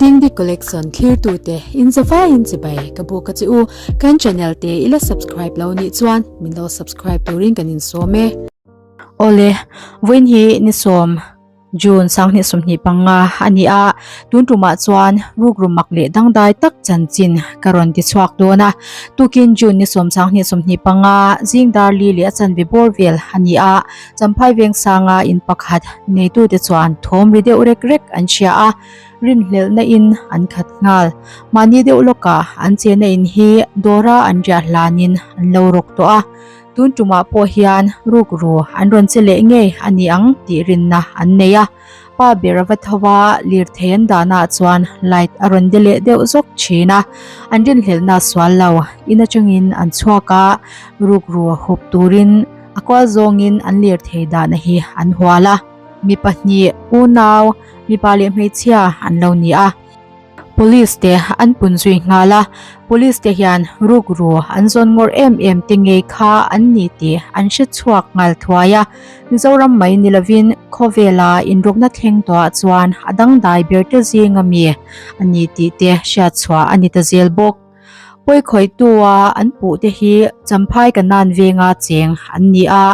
Dingdi Collection thlirtute in zavaiin chibai ka buk a che u. Kan channel te i la subscribe lo nih chuan min lo subscribe turin kan insawm e. Awle, vawiin hi ni sawm June 2025 a ni a, tun tumah chuan rukru mak leh dangdai tak chanchin ka rawn ti chhuak dawn a. Tukin June ni sawm 2025 zing dar li leh a chanve bawr vel a ni a, Champhai Vengsanga in pakhat neitute chuan thawm ri deuh rek rek an hria a, rinhlelhna in an khat nghal. Mahni deuh lawkah an chenna in hi dawra an riah hlanin an lo rawk tawh a, tun tumah pawh hian rukru an rawn che leh ngei a ni ang tih rinna an nei a. Pa ber a va tho a, lirthei an dahnaah chuan light a rawn de leh deuh zawk thin a, an rinhlelhna sual lo in atangin an chhuak a, rukru hup turin a kual zawngin an lirthei dahna hi an hual a, mi pahnih unau mipa leh hmeichhia an lo ni a. Police te an pun zui nghal a, police te hian rukru an zawn ngawrh em em te ngei kha an ni tih an hre chhuak nghal thuai a, Mizoram mai ni lovin khawvela inrukna thleng tawhah chuan a dangdai ber te zing ami a ni tih te hriat chhuah a ni ta zel bawk. Pawikhawihtua an puh te hi Champhai Kanan venga cheng an ni a,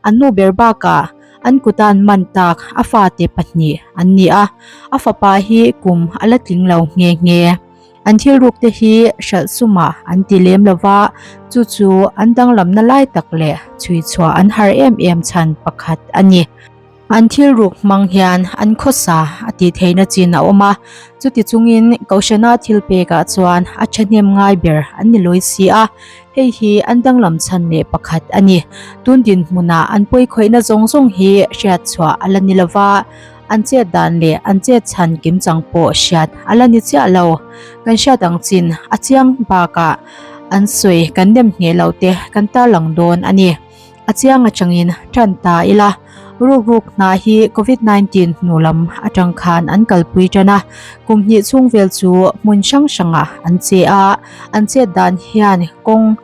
an nu ber bakah an kutan man tak a fate pahnih an ni a, a fapa hi kum a la tling lo nghe nghe. An thil ruk te hi hralh sumah an ti lem lo va, chu chu an danglamna lai tak leh chhui chhuah an har em em chhan pakhat a ni. An thil ruk hmang hian an khawsa a tih theihna chin a awm a, chuti chungin Kohhrana thil pekah chuan a thahnem ngai ber an ni lawi si a, hei hi an danglam chhan leh pakhat a ni. Tun dinhmunah an pawikhawihna zawng zawng hi hriat chhuah a la ni lo va, an chet dan leh an chet chhan kimchang pawh hriat a la ni chiah lo. Kan hriat ang chin a chiang bakah an sawi kan nem ngheh loh te kan tarlang dawn a ni. A chiang atangin tan ta ila, ruk ruk hna hi Covid 19 hnu lam atang khan an kalpui tan a, kum hnih chhung vel chu hmun hrang hrangah an che a, an chet dan hian kawng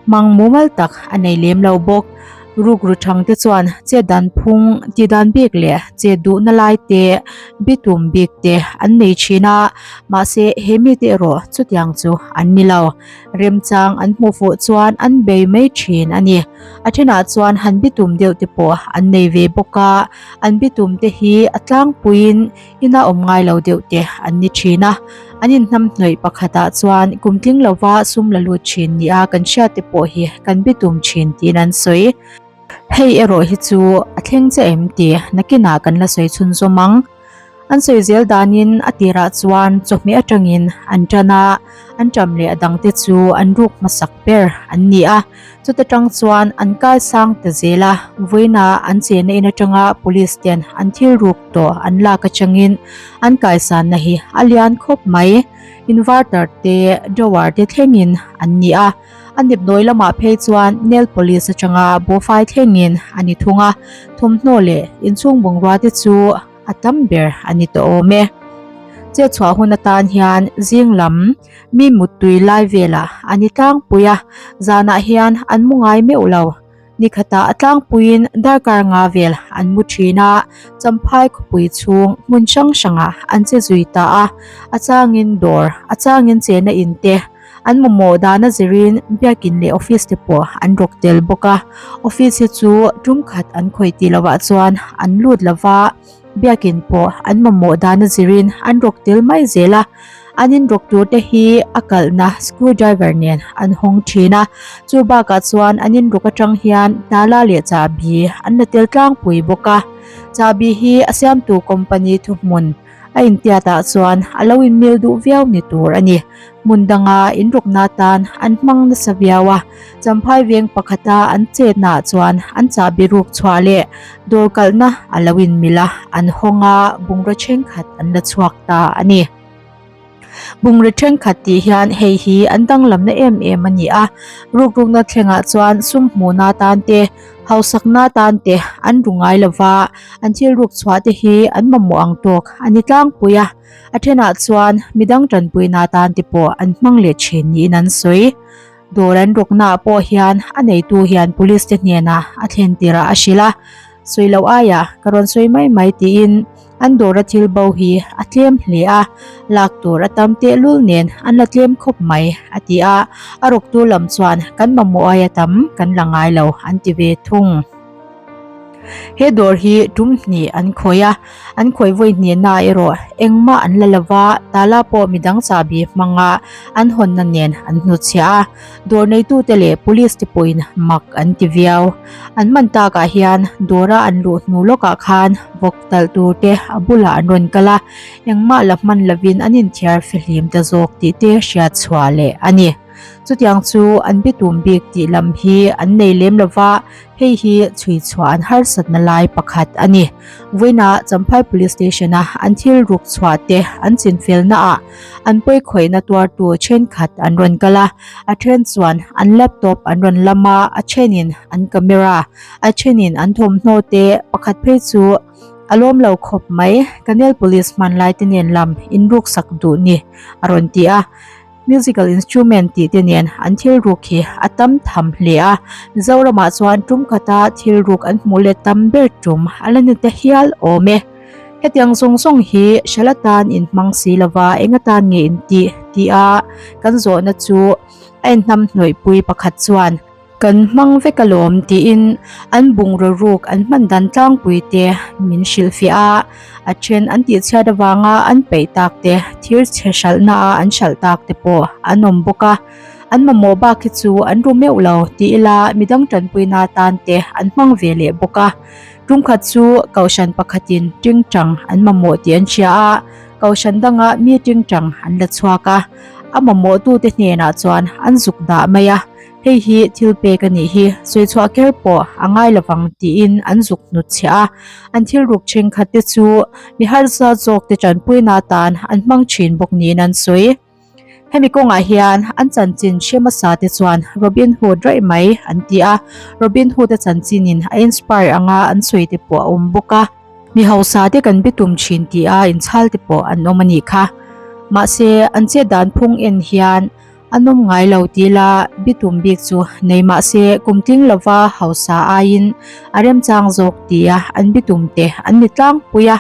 hmang mumal tak a nei lem lo bawk. Ruk ru thang te chuan chet dan phung, tih dan bik leh chet duhna lai te, bitum bik te an nei thin a, mahse he mite erawh chutiang chu an ni lo. Remchang an hmuh fuh chuan an bei mai thin a ni. A thenah chuan han bitum deuh te pawh an nei ve bawk a, an bitum te hi a tlangpuiin ina awm ngai lo deuh te an ni thin a. An inhnamhnawih pakhatah chuan kum tling lova sum la lut thin nia kan hriat te pawh hi kan bitum thin tiin an sawi. Hei erawh hi chu a thleng che em tih nakinah kan la sawi chhunzawm ang. An sawi zel danin a tirah chuan chawhmeh atangin an tan a, an ṭam leh a dangte chu an ruk hmasak ber an ni a. Chuta tang chuan an kai sang ta zel a, vawiina an chenna in atanga police ten an thil ruk tawh an lak atangin an kaisanna hi a lian khawp mai. Inverter te, drawer te thlengin an ni a. A nipnawi lamah phei chuan nail polish atanga buhfai thlengin a ni thung a, thawmhnaw leh inchhung bungrua te chu a tam ber a ni tawh awm e. Chet chhuah hun atan hian zing lam mi muttui lai velah a ni tlangpui a, zanah hian an mu ngai meuh lo. Ni khatah a tlangpuiin darkar nga vel an mu thin a, Champhai khawpui chhung hmun hrang hrangah an che zui ta a, a changin dawr, a changin chena in te, an mamawh dana zirin biakin leh office te pawh an rawk tel bawk a, office hi chu tum khat an khawih tih lovah chuan an lut lova, Biakin pawh an mamawh dana zirin an rawk tel mai zel a, an inrawk tur te hi a kalhna screw driver nen an hawng thin a, chu bakah chuan an inrawk atang hian tala leh chahbi an la tel tlangpui bawk a, chahbi hi a siamtu company thuhmun a intiatah chuan a lo inmil duh viau ni tur a ni. Hmun danga inrawkna tan an hmang nasa viau a, Champhai veng pakhata an chetnaah chuan an chahbi ruk chhuah leh dawr kalhna a lo inmil a, an hawng a, bungraw thenkhat an la chhuak ta a ni. Bungraw thenkhat tih hian hei hi an danglamna em em a ni a, rukrukna thlengah chuan sum hmuhna tan te, hausakna tan te an ru ngai lo va, an thil ruk chhuah te hi an mamawh ang tawk a ni tlangpui a. A thenah chuan midang tanpuina tan te pawh an hmang leh thin niin an sawi. Dawr an rawknaah pawh hian a neitu hian police te hnenah a thlen tirah a hrilh a, sawi loh aiah ka rawn sawi mai mai tiin An dawra thil bo hi a tlem hle a, lak tur a tam tehlul nen an la tlem khawp mai, a ti a. A rawktu lam chuan kan mamawh aia tam kan la ngai lo an ti ve thung. He dawr hi tum hnih an khawih a, an khawih vawi hnihna erawh engmah an la lo va, tala pawh midang chahbi hmanga an hawnna nen an hnutchhiah a, dawr neitute leh police te pawhin mak an ti viau. An man takah hian dawra an luh hnu lawkah khan vawk talh tur te a bulah an rawn kal a, engmah la hman lovin an inthiar fihlim ta zawk tih te hriat chhuah leh a ni. Chutiang chu an bitum bik tih lam hi an nei lem lova, Hei hi chhui chhuah an harsatna lai pakhat a ni. Vawiinah Champhai Police Station-a an thil ruk chhuah te an chinfelna ah an pawikhawihna tuartu thenkhat an rawn kal a, a then chuan an laptop an rawn lam a, a thenin an camera, a thenin an thawmhnaw te pakhat phei chu a lawm lo khawp mai, Kanel Police hmanlai te nen lam inruksak duh ni a rawn ti a. Musical instrument tih te nen an thil ruk hi a tam tham hle a, Mizoramah chuan tum khata thil ruk an hmuh let tam ber tum a la ni ta hial awm e. Hetiang zawng zawng hi hralh atan inhmang si lova eng atan nge intih tih a kan zawhna chu a inhnamhnawihpui pakhat chuan, Kan hmang vek alawm tiin an bungraw ruk an hman dan tlangpui te min hrilhfiah a, a then an tihchhiat avanga an peih tak te thir chhe hralhna a an hralh tak te pawh an awm bawk a, an mamawh bak hi chu an ru meuh lo ti ila midang tanpuina atan te an hmang ve leh bawk a, tumkhat chu kohhran pakhatin tingtang an mamawh tih an hria a, kohhran danga mi tingtang an la chhuak a, a mamawhtute hnenah chuan an zuk dah mai a. Hei hi thil pek a nih hi, sawi chhuah kher pawh a ngai lovang tiin an zuk hnut chhiah a. An thil ruk thenkhat te chu mi harsa zawk te tanpuina atan an hmang thin bawk niin an sawi. Hemi kawngah hian an chanchin hre hmasa te chuan Robin Hood raih mai an ti a, Robin Hood-a chanchinin a inspire anga an sawi te pawh a awm bawk a. Mi hausa te kan bitum thin tih a inchhal te pawh an awm a nih kha. Mahse an chet dan phung en hian A nawm ngai lo ti la, bitum bik chu nei mah se kum tling lova hausa aiin a remchang zawk tia an bitum te an ni tlangpui a.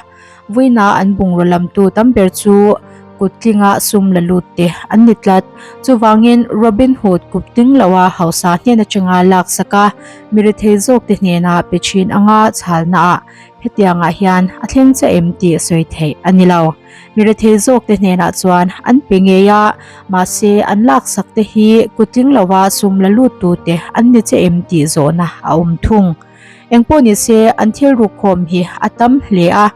Vawiina an bungraw lamtu tam ber chu kut tlinga sum la lut te an ni tlat. Chuvangin Robin Hood kut tling loa hausa hnen atanga laksak a, mi rethei zawk te hnena pe thin anga chhalnaah hetiangah hian a thleng che em tih sawi theih a ni lo. Mi rethei zawk te hnenah chuan an pe ngei a, mahse an laksak te hi kutling lova sum la lut tu te an ni che em tih zawhna a awm thung. Engpawh ni se an thil rukkhawm hi a tam hle a,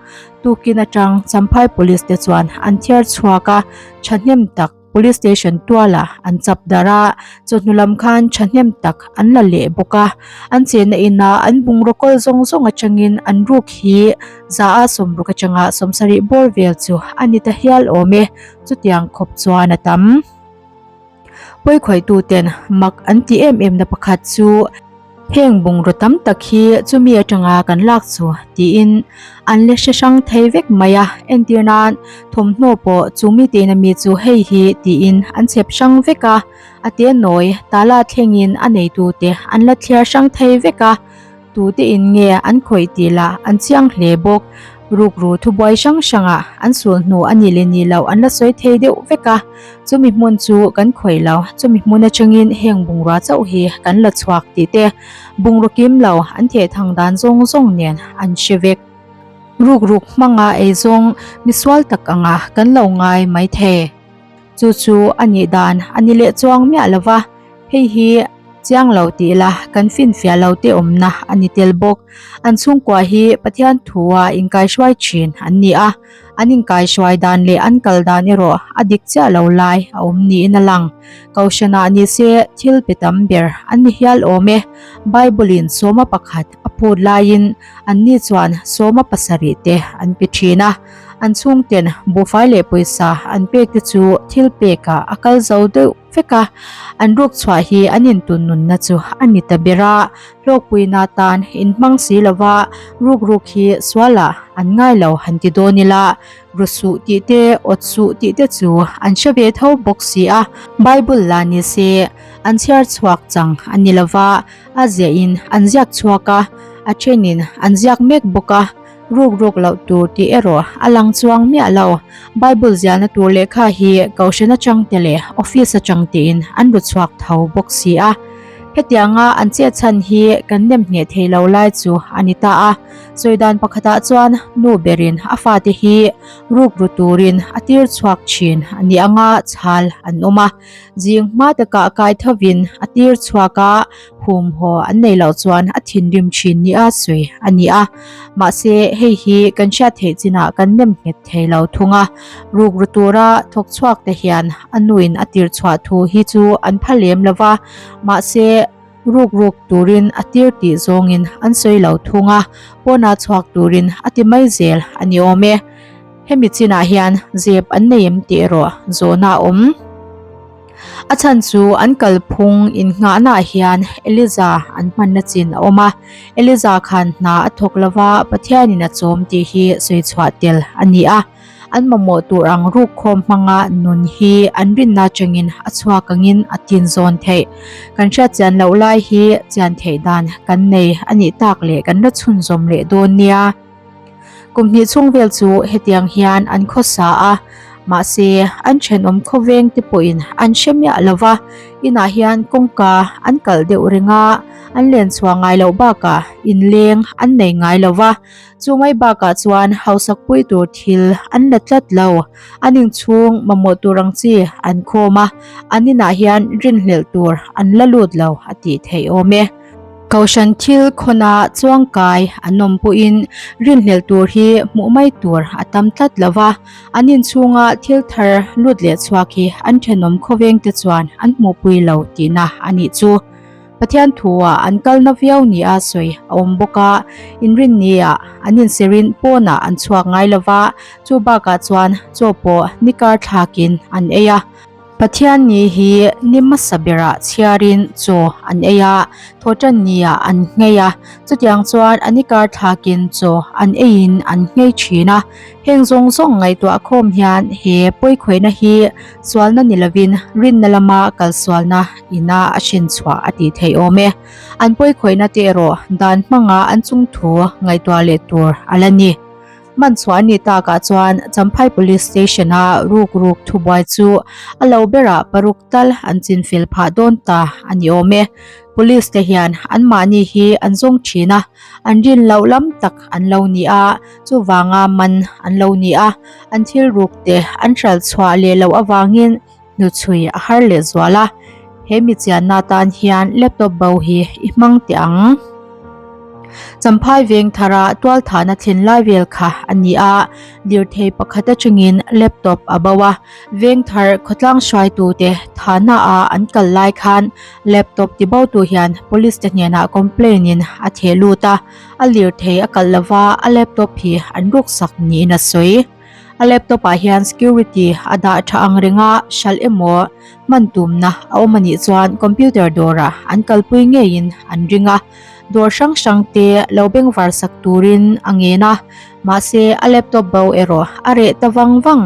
tukin atang Champhai Police te chuan an thiar chhuak a, thahnem tak Police station tualah an chap darh a, chawhnu lam khan thahnem tak an la leh bawk a. An chenna inah an bungraw kawl zawng zawng atangin an ruk hi za a sawmruk atanga sawmsarih bawr vel chu a ni ta hial awm e, chutiang khawp chuan a tam. Pawikhawihtu ten mak an ti em em na pakhat chu, Heng bungraw tam tak hi chumi atanga kan lak chu tiin an la hre hrang thei vek mai a, entir nan thawmhnaw pawh chumi tein ami chu hei hi tiin an chhep hrang vek a, a te nawi tala thlengin a neitute an la thliar hrang thei vek a. Tute in nge an khawih tih lah an chiang hle bawk. Rukru thubuai hrang hrangah an sul hnu a nih leh nih loh an la sawi thei deuh vek a. Chumi hmun chu kan khawih lo, chumi hmun atangin heng bungrua chauh hi kan la chhuak tih te, bungraw kim lo an theh thang dan zawng zawng nen an hre vek. Rukruk hmanga eizawng misual tak anga kan lo ngai maithei. Chu chu a nih dan a ni leh chuang miah lo va, hei hi chiang lo tih la kan finfiah lo te awmna a ni tel bawk. An chhungkua hi Pathian thua inkaihruai thin an ni a, an inkaihruai dan leh an kal dan erawh a dik chiah lo lai a awm niin a lang. Kohhranah ni se thil pe tam ber an ni hial awm e. Bible-in sawma pakhat a phut laiin anni chuan sawma pasarih te an pe thin a. An chhungten buhfai leh pawisa an pek te chu thil pekah a kal zo deuh vek a, an ruk chhuah hi an intun nunna chu a ni ta ber a, hlawkpuina tan inhmang si lova ruk ruk hi sualah an ngai lo han ti dawn ila, ru suh tih te awt suh tih te chu an hre ve tho bawk si a, Bible la ni se an chhiar chhuak chang a ni lova, a ziahin an ziak chhuak a, a thenin an ziak mek bawk a. Ruk ruk loh tur tih erawh a lang chuang miah lo. Bible zialna tur lehkha hi Kohhran atang te leh Office atang tein an ru chhuak tho bawk si a. Hetianga an chet chhan hi kan nem hneh thei lo lai chu a ni ta a. Sawi dan pakhatah chuan nu berin a fate hi ruk ru turin a tir chhuak thin a ni anga chhal an awm a. Zing hma takah kai thovin a tir chhuak a, hum haw an nei loh chuan a thinrim thin nia sawi a ni a. Mahse, hei hi kan hriat theih chinah kan nem nghet thei lo thung a. Rukru tura thawk chhuak te hian a nuin a tir chhuah thu hi chu an pha lem lo va, mahse, rukruk turin a tir tih zawngin an sawi lo thung a, pawna chhuak turin a ti mai zel a ni awm e. Hemi chinah hian zep an nei em tih erawh zawhna a awm. A chhan chu an kalphung innghahnaah hian Eliza an hmanna chin a awm a, Eliza khan hna a thawk lova Pathianin a chawm tih hi sawi chhuah tel a ni a. An mamawh tur ang rukkhawm hmanga nun hi an rinna atangin a chhuak angin a tin zawn theih. Kan hriat chian loh lai hi chian theih dan kan nei a nih tak leh kan la chhunzawm leh dawn nia. Kum hnih chhung vel chu hetiang hian an khawsa a, mahse an thenawm khawveng te pawhin an hre miah lo va, inah hian kawngka an kalh deuh reng a, an len chhuah ngai loh bakah inleng an nei ngai lo va, chu mai bakah chuan hausak pui tur thil an la tlat lo. An inchhung mamawh tur ang chi an khawm a, an inah hian rinhlelh tur an la lut lo a tih theih awm e. Kohhran thil khawna chuangkai an awm pawhin rinhlelh tur hi hmuh mai tur a tam tlat lo va, an inchhunga thil thar lut leh chhuak hi an thenawm khawveng te chuan an hmuhpui lo tihna a nih chu. Pathian thuah an kalna viau nia sawi a awm bawk a, inrinniah an insirin pawnah an chhuak ngai lo va, chu bakah chuan chaw pawh ni kar thlakin an ei a. Pathian ni hi ni hmasa berah chhiarin chaw an ei a, thawhtan niah an nghei a, chutiang chuan a ni kar thlakin chaw an eiin an nghei thin a. Heng zawng zawng ngaihtuah khawm hian he pawikhawihna hi sualna ni lovin rinna lama kalsualna ina a hrinchhuah a tih theih awm e. An pawikhawihna te erawh dan hmanga an chungthu ngaihtuah leh tur a la ni. Hman chhuah a nih takah chuan Champhai Police Station-a ruk ruk thubuai chu a lo berah paruk tal an chinfel phah dawn ta a ni awm e. Police te hian anmahni hi an zawng thin a, an rin loh lam tak an lo ni a, chuvanga man an lo ni a, an thil ruk te an hral chhuah leh loh avangin Hnuchhui a har leh zual a, he mi chianna tan hian laptop bo hi i hmang teh ang. Champhai veng thara tualthahna thlen lai vel kha a ni a, lirthei pakhat atangin laptop a bo a, veng thar khawtlang hruaitute thahna ah an kal lai khan laptop tibo tu hian police te hnenah complaint in a theh lut a, a lirthei a kalh lova a laptop hi an ruksak niin a sawi. A laptop ah hian security a dah tha ang reng a, hralh emaw hman tumna a awm anih chuan computer dawrah an kalpui ngeiin an ring a, dawr hrang hrang te lo bengvar sak turin a ngen a, mahse a laptop bo erawh a reh ta vang vang.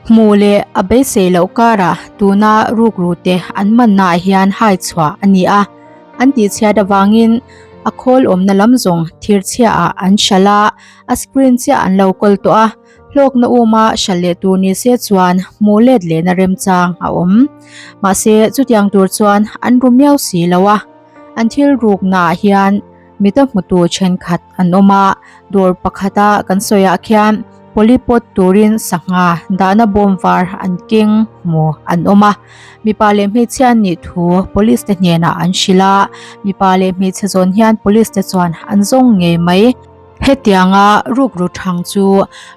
Hmuh leh a beisei loh karah tuna rukru te an manna ah hian hai chhuah a ni a, an tihchhiat avangin a khawl awmna lam zawng thirchhia ah an hralh a, A screen chiah an lo kawl tawh a, hlawkna uma hral leh tur ni se chuan hmuh let lehna remchang a awm. Mahse, chutiang tur chuan an ru miau si lo a. An thil ruknaah hian mita hmutu thenkhat an awm a, dawr pakhata kan sawiah khian polypot turin sangha dahna bawm var an keng hmu an awm a. Mipa leh hmeichhia an nih thu police te hnenah an hrilh a, mipa leh hmeichhe zawn hian police te chuan an zawng ngei mai. Hetianga rukru thang chu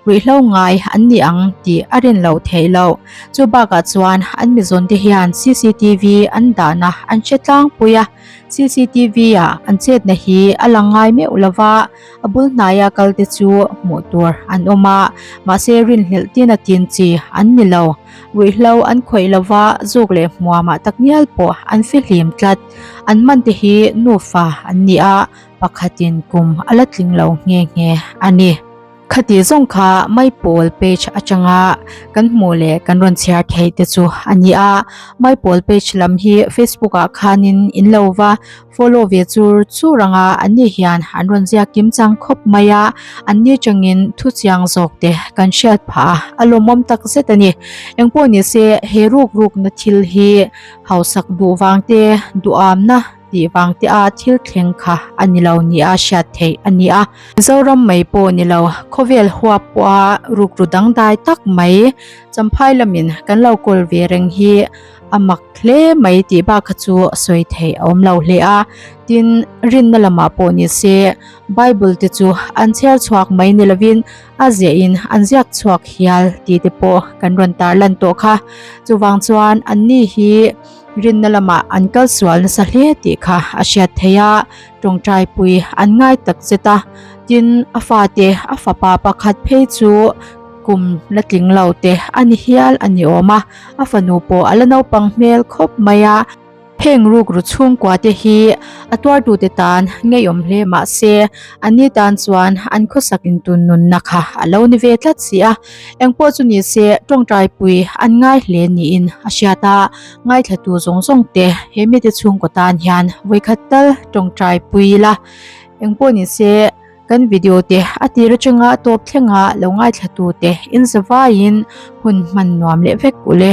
ruihhlo ngai an ni ang tih a rin loh theih loh. Chu bakah chuan an mizawn te hian cctv an dahna an hre tlangpui a, cctv ah an chetna hi a lang ngai meuh lova, a bul hnaia kal te chu hmuh tur an awm a, mahse rinhlelh tin a tin chi an ni lo. Ruihhlo an khawih lova zuk leh hmuamah takngial pawh an fihlim tlat. An man te hi nufa an ni a. Pakhatin kum a la tling lo nghe nghe a ni. Khati zawng kha Maipawl page atanga kan hmuh leh kan rawn chhiar theih te chu a ni a. Maipawl page lam hi Facebook ah khanin in lo va follow ve chur chur anga anni hian an rawn ziak kim chang khawp mai a, anni tangin thu chiang zawk te kan hriat phah a, a lawmawm tak zet a ni. Engpawh ni se he ruk rukna thil hi hausak duh vang te, duhamna tih vang te a thil thleng kha a ni lo nia hriat theih a ni a. Mizoram mai pawh ni lo, khawvel huap pawha rukru dangdai tak mai Champhai lamin kan lo kawl ve reng hi a mak hle mai tih bak kha chu sawi theih a awm lo hle a. Tin, rinna lamah pawh ni se Bible te chu an chhiar chhuak mai ni lovin a ziahin an ziak chhuak hial tih te pawh kan rawn tarlan tawh kha. Chuvang chuan anni hi Rinna lamah an kal sual nasa hle tih kha a hriat theih a, tawngtaipui an ngai tak zet a. Tin, a fate, a fapa pakhat phei chu kum la tling lo te a ni hial a ni awm a, a fanu pawh a la naupang hmel khawp mai a. Heng rukru chhungkua te hi a tuartute tan ngeiawm hle mah se, anni tan chuan an khawsak intun nunna kha a lo ni ve tlat si a. Engpawh chu ni se tawngtaipui an ngai hle niin a hriat a, ngaithlatu zawng zawng te he mite chhungkaw tan hian vawikhat tal tawngtaipui ila. Engpawh ni se kan video te a tir atanga tawp thlenga lo ngaithlatu te inzavaiin hun hman nuam leh vek ule.